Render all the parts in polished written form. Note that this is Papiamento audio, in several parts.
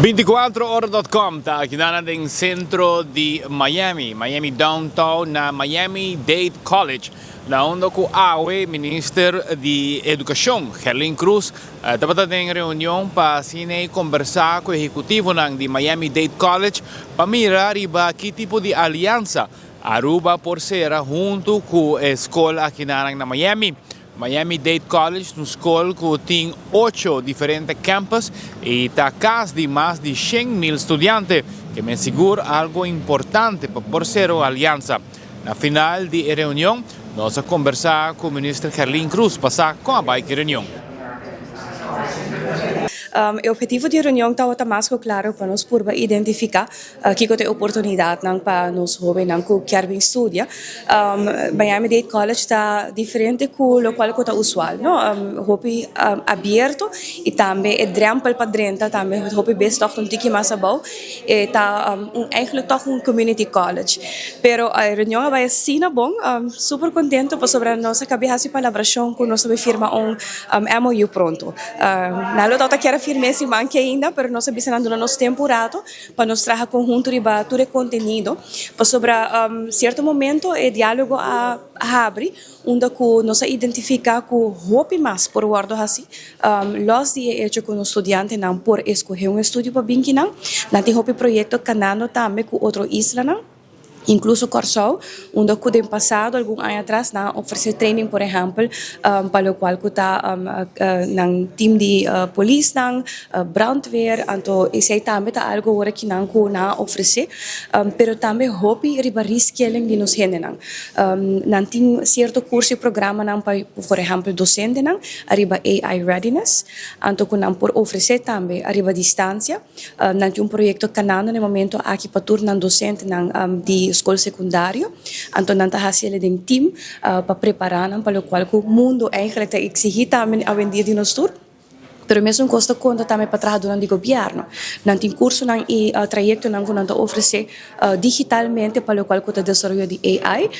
24ora.com ta aki den centro di Miami, Miami Downtown, na Miami Dade College, na unda cu awe Minister di Educacion, Gerlin Cruz, tabata den reunion pa asina conversa cu ehecutivo di Miami Dade College pa mira riba ki tipo di aliansa Aruba por cera hunto cu e scol aki na Miami. Miami Dade College, un scol cu tin ocho diferente campus y ta cas di mas di 100 mil studiante, cu ta sigur algo importante pa por cera aliansa. Na final di reunion, nos a conversa cu Minister Gerlin Cruz, pa sa con a bay e reunion. E obhetivo di e reunion tabata mas cu claro pa nos por identifica kico ta e oportunidad pa nos hobennan cu kier bin studia. Miami Dade College ta diferente cu locual cu ta usual, no? Hopi abierto y tambe e drempel pa drenta tambe hopi bes toch un tiki mas abou. E ta eigenlijk toch un community college. Pero e reunion a bay asina bon, super contento pasobra nos a caba haci palabracion cu nos ta bay firma un MOU pronto. Nan lo tabata kier a firma e siman aki ainda, pero nos a bisa nan duna nos tempo un rato pa nos traha conhunto riba tur e contenido. Pasobra cierto momento e dialogo a habri unda cu nos a identifica cu hopi mas por wordo haci, los di e hecho cu nos studiantenan por escoge un estudio pa bin kinan, nan tin hopi proyecto canando tambe cu otro islanan, incluso Corsou, unda cu den pasado, algun aña atras, nan a ofrece training, por ehempel, pa locual cu ta nan team di polisnan, brandweer, anto esey tambe ta algo ora cu nan cu nan a ofrece, pero tambe hopi riba reskilling di nos hendenan. Nan tin cierto curso y programanan pa, por ehempel, docentenan ariba AI readiness, anto cu nan por ofrece tambe ariba distancia. Nan tin un proyecto canando na e momento aki pa tur nan docentenan di scol secundario, anto nan ta haci ele den team pa prepara nan pa locual cu mundo eigenlijk ta exigi tambe awendia di nos tur. Pero mesun cos ta conta tambe pa trahadornan di gobierno. Nan tin cursonan y trayectonan cu nan ta ofrece digitalmente pa locual cu ta desaroyo di AI.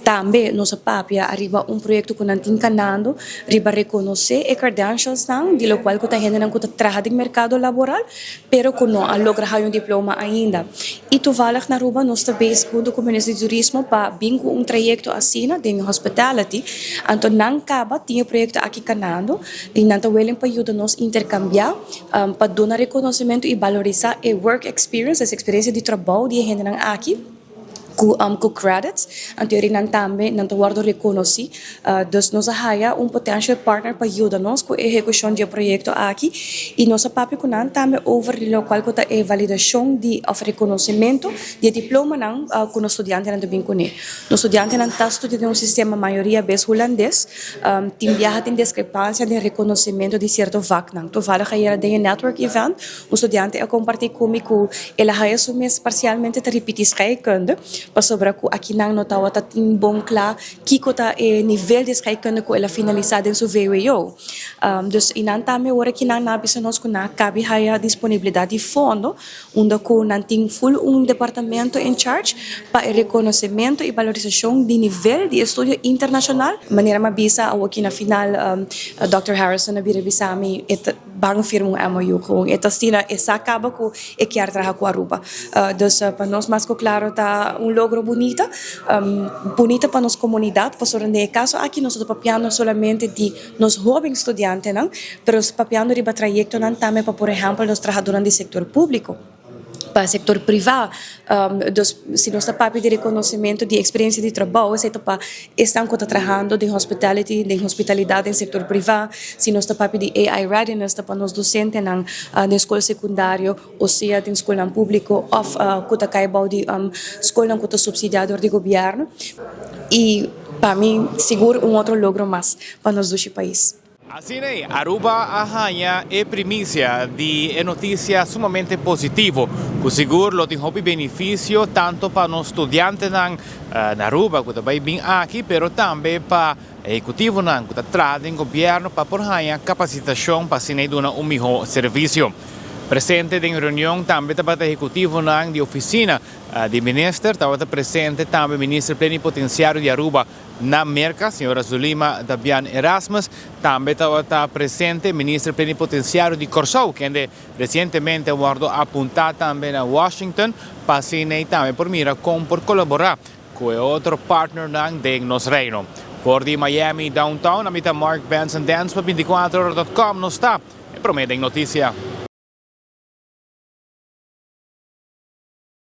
Tambe nos a papia ariba un proyecto cu nan tin canando riba reconoce e credentialsnan di locual cu ta hendenan cu ta traha den mercado laboral pero cu no a logra haya un diploma ainda. Y toevallig na Aruba nos ta bezig hunto cu Minister di Turismo pa bin cu un trayecto asina den hospitality. Anto nan caba tin e proyecto aki canando y nan ta willing pa yuda nos intercambia pa duna reconocimento y valorisa e work experience, es experiencia di trabou di e hendenan aki cu credits. Anto nan tambe nan ta wordo reconoci. Dus nos a haya un potential partner pa yuda nos cu e ehecucion di e proyecto aki y nos a papia cu nan tambe over di locual cu ta e validacion di of reconocimento di e diplomanan cu nos studiantenan ta bin cune. Nos studiantenan ta studia den un sistema mayoria bes Hulandes, tin biaha tin discrepancia den reconocimento di cierto vaknan. Toevallig ayera den e network event un studiante a comparti cu mi cu el a haya su mes parcialmente ta ripiti scheikunde pasobra cu akinan no tawata tin bon cla kico ta e nivel di scheikunde cu el a finalisa den su VWO. Dus y nan tambe ora ki nan a bisa nos cu nan a cabi haya disponibilidad di fondo unda cu nan tin full un departamento in charge pa e reconocimento y valorisacion di nivel di estudio internacional. Manera mi a bisa awoki na final, Dòkter Harrison a bira bisa mi e ta ban firma un MOU cu e ta asina e sa caba cu e kier traha cu Aruba. Dus pa nos mas cu claro ta un logro bunita, bunita pa nos comunidad pasobra den e caso aki nos ta papiando solamente di nos hoben studiantenan, pero nos ta papiando riba trayectonan tambe pa por ehempel nos trahadornan di sector publico, pa sector priva. Dus si nos ta papia di reconocimento di experiencia di trabou esey ta pa esnan cu ta trahando den hospitality, den hospitalidad den sector priva. Si nos ta papia di AI readiness ta pa nos docentenan den scol secundario o sea den scolnan publico of cu ta cay bou di scolnan cu ta subsidia door di gobierno. Y pa mi sigur un otro logro mas pa nos dushi pais. Asina ei, Aruba a haña e primisia di e notisia sumamente positivo, ku sigur lo tin hopi benefisio tanto pa nos studiantenan na Aruba ku ta bai bin aki, pero tambe pa ehekutivonan ku ta traha den gobièrnu pa por haña kapasitashon pa asina ei duna un mihó servisio. Presente den reunion tambe tabata ehekutivonan di ofisina. Di minister tabata presente tambe minister plenipotenciario di Aruba na Merca, señora Zulima Dabian Erasmus. Tambe tabata presente minister plenipotenciario di Corsou, kende recientemente a wordo apunta tambe na Washington, pa asina y tambe por mira con por colabora cu e otro partnernan den nos reino. For di Miami Downtown, ami ta Mark Benson Dance pa 24ora.com. Nos ta e prome den noticia.